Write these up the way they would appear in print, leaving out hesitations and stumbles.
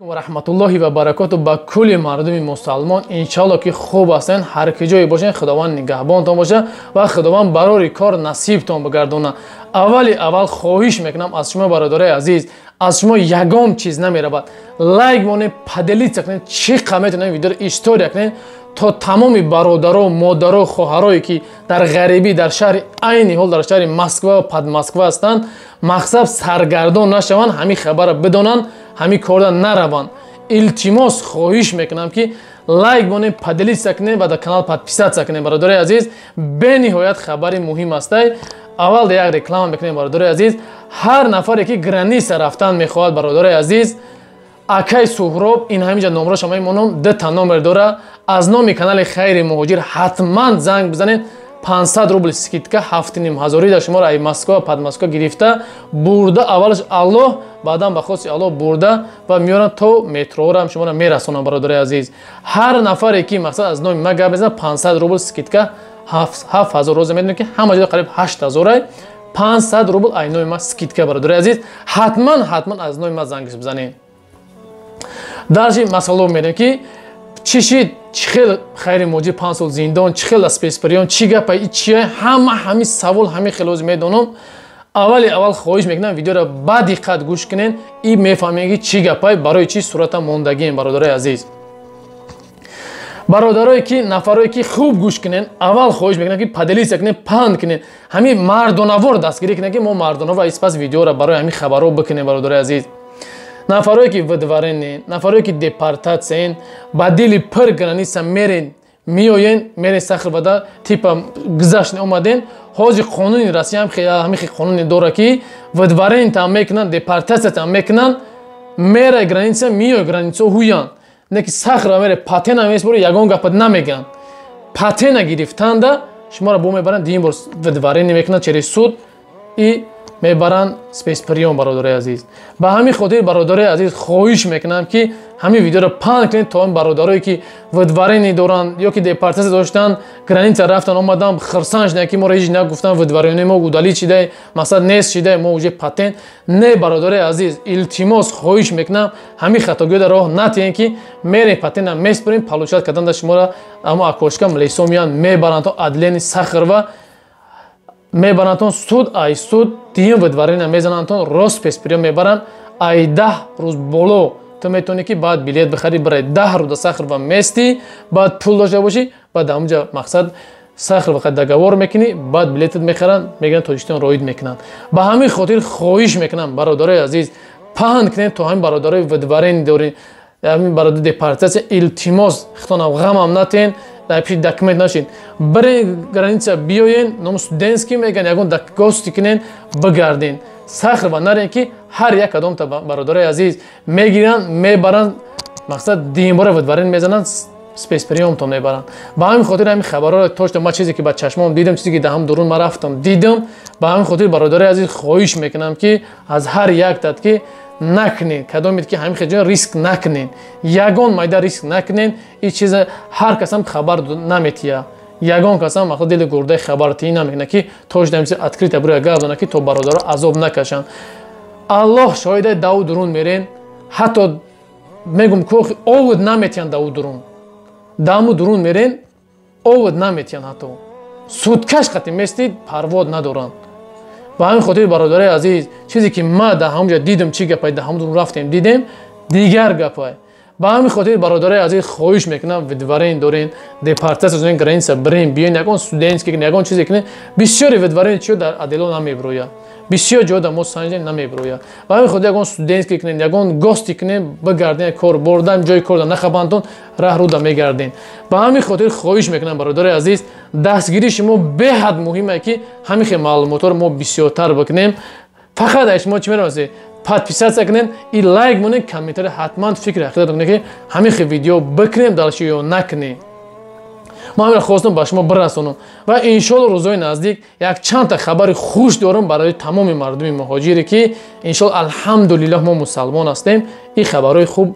Ва раҳматуллоҳи ва баракоту ба кулли мардуми мусалмон. Иншалло ки хуб ҳастен, ҳар ки ҷое бошен, Худованд нигаҳбонтон боша ва Худованд барори кор насибтон бигардона. Аввали аввал хоҳиш мекунам аз шумо, бародарои азиз, аз шумо ягон чиз намеравад. Лайк монед, поделиться кунед, чӣ қадр метавонед видеоро история кунед, то тамоми бародаро, модаро, хоҳарое ки дар ғарибӣ, дар шаҳри айни ҳол дар шаҳри Москва ва Подмосква ҳастанд, мақсад саргардон нашаванд, ҳамин хабарро бидонанд, ҳамин корда нараванд. Илтимос, хоҳиш мекунам ки лайк монед, поделиться кунед ва дар канал подписаться кунед. Бародарои азиз, бениҳоят хабари муҳим ҳастай. Аввал як реклама мекунем, бародарои азиз. Ҳар нафаре ки граница рафтан мехоҳад, бародарои азиз, акай Суҳроб ин ҳаминҷа номроша мемонам, дута номер дора. Аз номи канали Хайри Муҳоҷир ҳатман занг бизанед. 500 рубл скидка, 7,5 ҳазорӣ дар шуморо ай Москва, Подмосква гирифта бурда, аввалаш Аллоҳ, баъдан ба хости Аллоҳ бурда ва меоранд, то метроорам шуморо мерасонанд. Бародарои азиз, ҳар нафаре ки мақсад аз номи ма гап мезанад, 500 рубл скидка, 7000 роза медонед ки ҳама ҷо қариб 8000-ай, 500 рубл ай номи ма скидка. Бародарои азиз, ҳатман, ҳатман аз номи ма занг бизанед. Дальше масъало мерем ки чӣ шид, чӣ хел Хайри Муҳоҷир 5 сол зиндон, чӣ хел спецприём, чӣ гапа, и чия, ҳама ҳамин савол ҳамин хел ози медонам. Аввали аввал хоҳиш мекунам, видеоро ба диққат гӯш кунед и мефаҳмед ки чӣ гапай, барои чӣ сурата мондагием. Бародарои азиз, бародарое ки, нафарое ки хуб гӯш кунед, аввал хоҳиш мекунам ки поделиться кунед, паҳн кунед, ҳамин мардонавор дастгирӣ кунед, ки мо мардонавор испас видеоро барои ҳамин хабарҳо бикунем. Бародарои азиз, нафарое ки выдворение, нафарое ки депортатсияен, ба дили пир граница мерен, меоен, мерен Сахарово, типа гузашт омаден. Ҳозир қонуни Россия ҳамин қонуне дора ки выдворение мекунанд, депортатсиятам мекунанд. Мерай граница, миёй, граница ҳуянд, не ки Сахарова мере, патена месбори, ягон гапат намегӯянд. Патена гирифтанда шуморо бо мебаранд, дуюм бор выдворение мекунанд через суд и мебаранд спецприём. Бародарои азиз, ба ҳамин хотир, бародарои азиз, хоҳиш мекунам ки ҳамин видеоро паҳн кунед, то он бародарое ки выдворение доранд ё ки депортатсия доштанд, граница рафтан омадан, хирсан шуданд ки моро ҳеҷ нагуфтанд, выдворение мо удалить шидай, масалан, нест шидай, мо уже патент не. Бародарои азиз, илтимос, хоҳиш мекунам, ҳамин хатогиҳода роҳ натиҳем ки мерем, патента меспорем, получать карданда шуморо амо окошка милисо меянд, мебаранд то отделение Сахарова, мебарандтон суд, ай суд дуюм выдворение мезанандтон, рост спецприём мебаранд. Ай 10 рӯз боло ту метавонӣ ки баъд билет бихарӣ, барои 10 рӯз да Сахарова местӣ, баъд пул дошта бошӣ, баъд ҳамунҷа мақсад Сахарова договор мекунӣ, баъд билетат мехаранд, мегиранд, Тоҷикистон роид мекунанд. Ба ҳамин хотир хоҳиш мекунам, бародарои азиз, паҳн кунед, то ҳамин бародарои выдворение доред, ҳамин бародар депортатсия, илтимос, хитонам ғамам натиҳен, дар пиши документ нашед, бирен граница, биёен, ном студентский меган, ягон гости кунен, бигарден, Сахарова нарен ки ҳар як кадомта, бародарои азиз, мегиранд, мебаранд, мақсад дуюмбора выдворение мезананд, спецприёмтон мебаранд. Ба ҳамин хотир ҳамин хабарҳоро точно ма чизе ки ба чашмом дидам, чизе ки дар ҳам дурун ма рафтам дидам. Ба ҳамин хотир, бародарои азиз, хоҳиш мекунам ки аз ҳар як тат ки накунед, кадомед ки ҳамин хел риск накунед, ягон майда риск накунед. Ин чиза ҳар касам хабар наметиҳад, ягон касам мақсад дили гурдаи хабартиҳӣ намекунад ки точно ҳамин открыто буроя гап дона, ки то бародаро азоб накашанд. Аллоҳ шоҳида, даву дурун мерен, ҳатто мегум кохи овуд наметиҳанд, даву дурун, даму дурун мерен, овуд наметиҳанд, ҳатто суткаш қати местид, парвод надоранд. Ба ҳамин хотир, бародарои азиз, чизе ки ма дар ҳамонҷа дидам, чӣ гапай, дар ҳамон рафтем, дидем, дигар гапай. Ба ҳамин хотир, бародарои азиз, хоҳиш мекунам, выдворение дорен, депортатсия дорен, граница бирен, биёен, ягон студентский кунед, ягон чизе кунед. Бисёри выдворение чиё дар отдело намеброяд, бисёр ҷо дар мо санҷем, намеброяд. Ба ҳамин хотир ягон студентский кунед, ягон гости кунед, бигарден, кор бурдан, ҷои кор да нахабандон, раҳ руда мегарден. Ба ҳамин хотир хоҳиш мекунам, бародарои азиз, дастгирии шумо беҳад муҳиме ки ҳамин хел маълумотҳоро мо бисёртар бикунем. Фақат аз шумо чӣ мерасед? Подписаться кунед и лайк монед, комментарий ҳатман фикри ҳақиқат кунед ки ҳамин хел видео бикунем дальше ё накунем. Ман ҳаминро хостам ба шумо бирасонам ва иншоалло рӯзҳои наздик як чандта хабари хуш дорам барои тамоми мардуми муҳоҷире ки иншоалло, алҳамдулиллоҳ, мо мусалмон ҳастем. Ин хабарҳои хуб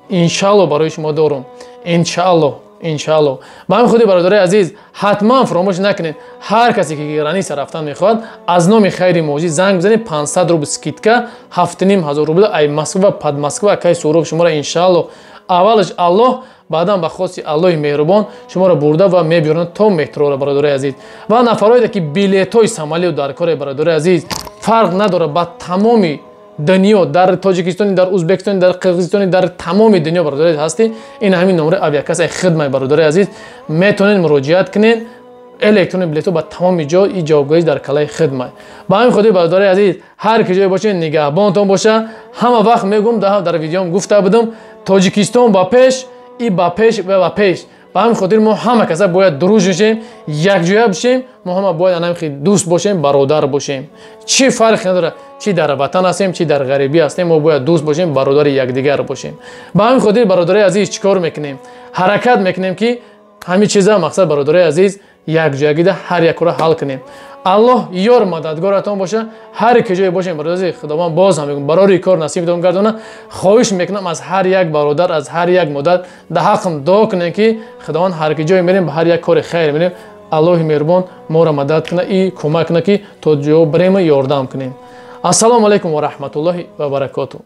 иншоалло барои шумо дорам, иншоалло. Иншаалло. Ба ҳамин худи, бародарои азиз, ҳатман фуромӯш накунед, ҳар касе ки граница рафтан мехоҳад, аз номи Хайри Муҳоҷир занг бизанед, 500 рубл скидка, 7500 рубл ай Москва, под Москва акай Суроб шуморо, иншаалло, аввалаш Аллоҳ, баъдан ба хоси Аллоҳи меҳрубон шуморо бурда ва мебиёранд то метрора, бародарои азиз. Ва нафарое ки билетҳои самолёт дар коре, бародарои азиз, фарқ надорад, ба тамоми дунё, дар Тоҷикистони, дар Узбекистони, дар Қирғизистони, дар тамоми дунё, бародари ҳастӣ, ин ҳамин номраи авиакассаи хидмай, бародари азиз, метавонед муроҷиат кунед. Электронный билетҳо ба тамоми ҷо и ҷавобгӯӣ дар калаи хидмай. Ба ҳамин хотир, бародари азиз, ҳар ки ҷое бошед, нигаҳбонтон боша. Ҳама вақт мегӯм, дар видеом гуфта будам: Тоҷикистон ба пеш и ба пеш ва ба пеш. Ба ҳамин хотир мо ҳама каса бояд друж бошем, якҷоя бошем. Мо ҳама бояд анамхи дӯст бошем, бародар бошем. Чӣ фарқе надорад, чӣ дар ватан ҳастем, чӣ дар ғарибӣ ҳастем, мо бояд дӯст бошем, бародари якдигар бошем. Ба ҳамин хотир, бародарои азиз, чӣ кор мекунем? Ҳаракат мекунем, ки ҳамин чиза, мақсад, бародарои азиз, якҷоягида ҳар як кора ҳал кунем. Аллоҳ ёр мададгоратон боша. Ҳар ки ҷое бошем, бародари, Худованд, боз ҳам мегӯм, барори кор насибтон гардона. Хоҳиш мекунам аз ҳар як бародар, аз ҳар як модар, дар ҳаққам дуо кунем, ки Худованд, ҳар ки ҷое мерем, ба ҳар як кори хайр мерем, Аллоҳи меҳрубон моро мадад куна и кӯмак куна, ки то ҷо бирем, ёрдам кунем. Ассалому алайкум ва раҳматуллоҳи ва баракоту.